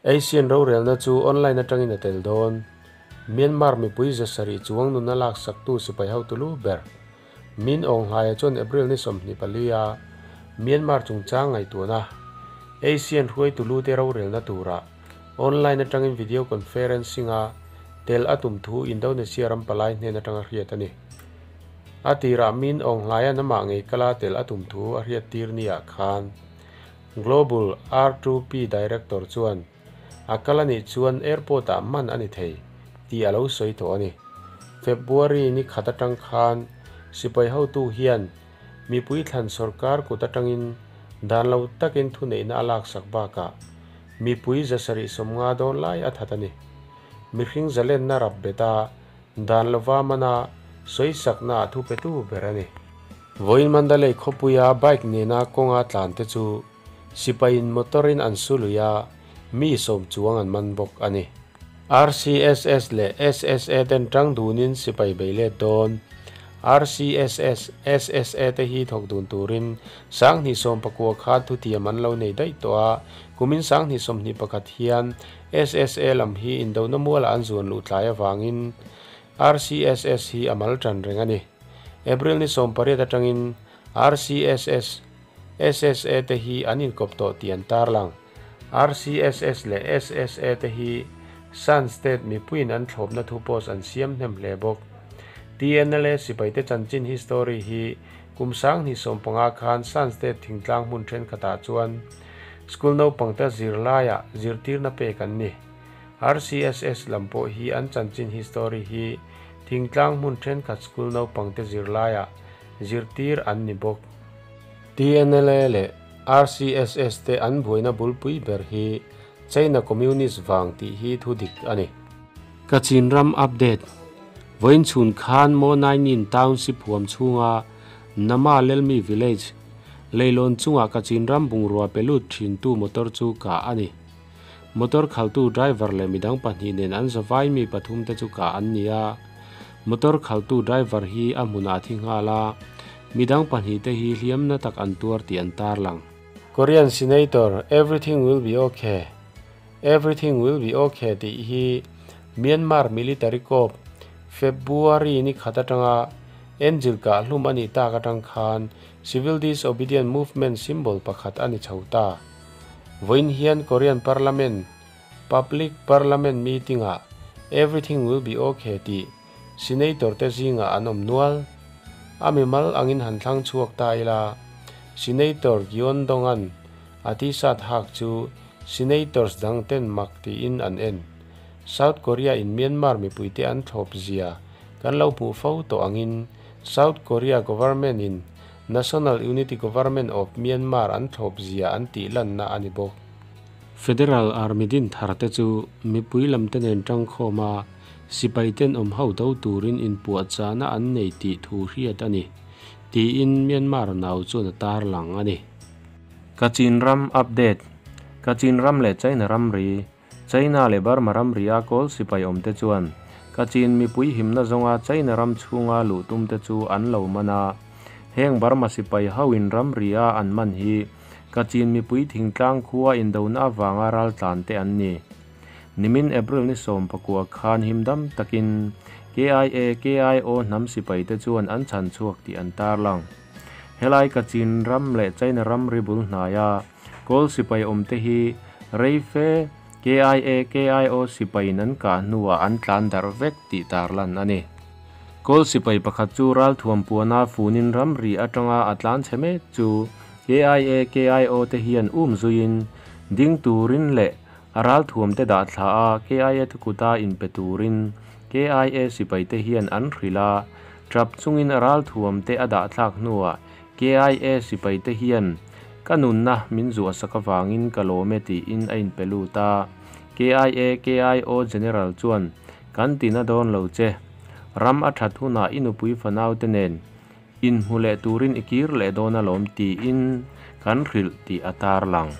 Asian rorelna chu online atangin a tel dawn. Myanmar mipui 700 chuang nunna laksaktu sipai hotu lu ber Min Aung Hlaing chuan April ni 24 a Myanmar chungchang ngaihtuahna Asian hruaitu lu te rorelna tura online atangin video conferencing a tel a tum thu Indonesia ram palai hnen atanga hriat a ni. A tirah Min Aung Hlaing amah ngei kala tel a tum thu a hriat tir nia khan Global R2P Director chuan a kala ni chuan airport ah man ani thei ti alo soi tho ani. February ni khata tang khan sipai hotu hian mi pui thlan sarkar kut atangin dan lo takin thu nei na alak sak ba ka mi pui zasari somnga don lai a thatani mi hring zalen na rap beta dan lova mana soi sak na thu petu berani. Voin Mandalay khopuya bike ne na konga tlan te chu sipain motorin an suluya mi som chuang an man bok ani. RCSS le SSA ten tang dunin sipai beile don. RCSS SSA te hi thok dun turin sang ni som pakua kha thu tiam an lo nei dai to a kumin sang ni som ni pakhat hian SSA lam hi indona mual an zuan lu tlai awangin RCSS hi amal tran reng ani. April ni som pariat atangin RCSS SSA te hi anin kop to tian tarlang. RCSS le SSA te hi Shan State mi puin an thlop na thu post an siam hnem hle bawk. TNLA sipai te chanchin history hi kumsang ni som panga khan Shan State thingtlang hmun then khata chuan school no pangta zirlaya zirtir na pe kan ni. RCSS lampo hi an chanchin history hi thingtlang hmun then khat school no pangte zirlaya zirtir an ni bawk. TNLA le RCSS te an buaina bulpui ber hi China Communist wang ti hi thu dik ani. Kachin ram update voin chun khan mo 19 township huam chunga Nama Lelmi village leilon chunga Kachin ram bungrua pelut thin tu motor chu ka ani. Motor khaltu driver le midang pahnih nen an zawai mi pathum te chu ka an nia. Motor khaltu driver hi a hmuna thi nghala midang pahnih te hi hliam na tak an tuar ti an tarlang. Korean senator everything will be okay. Everything will be okay ti hi Myanmar military corps February ni khatatanga Angel ka hlum ani ta ka tang khan civil disobedient movement symbol pakhat ani chhauta. Voin hian Korean parliament public parliament meeting a everything will be okay ti senator te zinga anom nual amimal angin han thlang chuak ta ila senator Gyon Dongan ati sat hak chu senators dang ten mak ti in an en. South Korea in Myanmar mi puite an thlop zia kan lo pu fo to angin South Korea government in National Unity Government of Myanmar an thlop zia an ti lan na ani bawk. Federal Army din tharte chu mi pui lam te nen tang khoma sipai ten om ho do turin in puah chana an nei ti thu hriat ani ti in Myanmar nau chu na tar lang ani. Kachin ram update Kachin ram le China ram ri China le Burma ram ria kol sipai om te chuan Kachin mi pui himna zonga China ram chhunga lu tum te chu an lo mana heng Burma sipai hawin ram ria an man hi Kachin mi pui thingtlang khuwa indona awanga ral tlan te an ni. Nimin April ni som pakua khan himdam takin KIA KIO nam sipai te chuan an chan chuak ti an tarlang. Helai Kachin ram le China ram ri bul hnaya kol sipai om te hi reife KIA KIO sipai nan ka nuwa an tlan dar vek ti tarlan ani. Kol sipai pakhat chu ral thuam puana funin ram ri atanga atlan cheme chu KIA KIO te hian zuin ding turin le aral thuam te da thla a KIA tukuta in peturin KIA sipai te hian an hrila trap chungin aral thuam te ada thlak nuwa KIA sipai te hian kanun na min zu asaka wangin kalome ti in ain peluta KIA KIO General chuan kan tina don lo che ram a thathuna inupui fanau te nen in hmule turin ikir le dona lom ti in kan hril ti atar lang.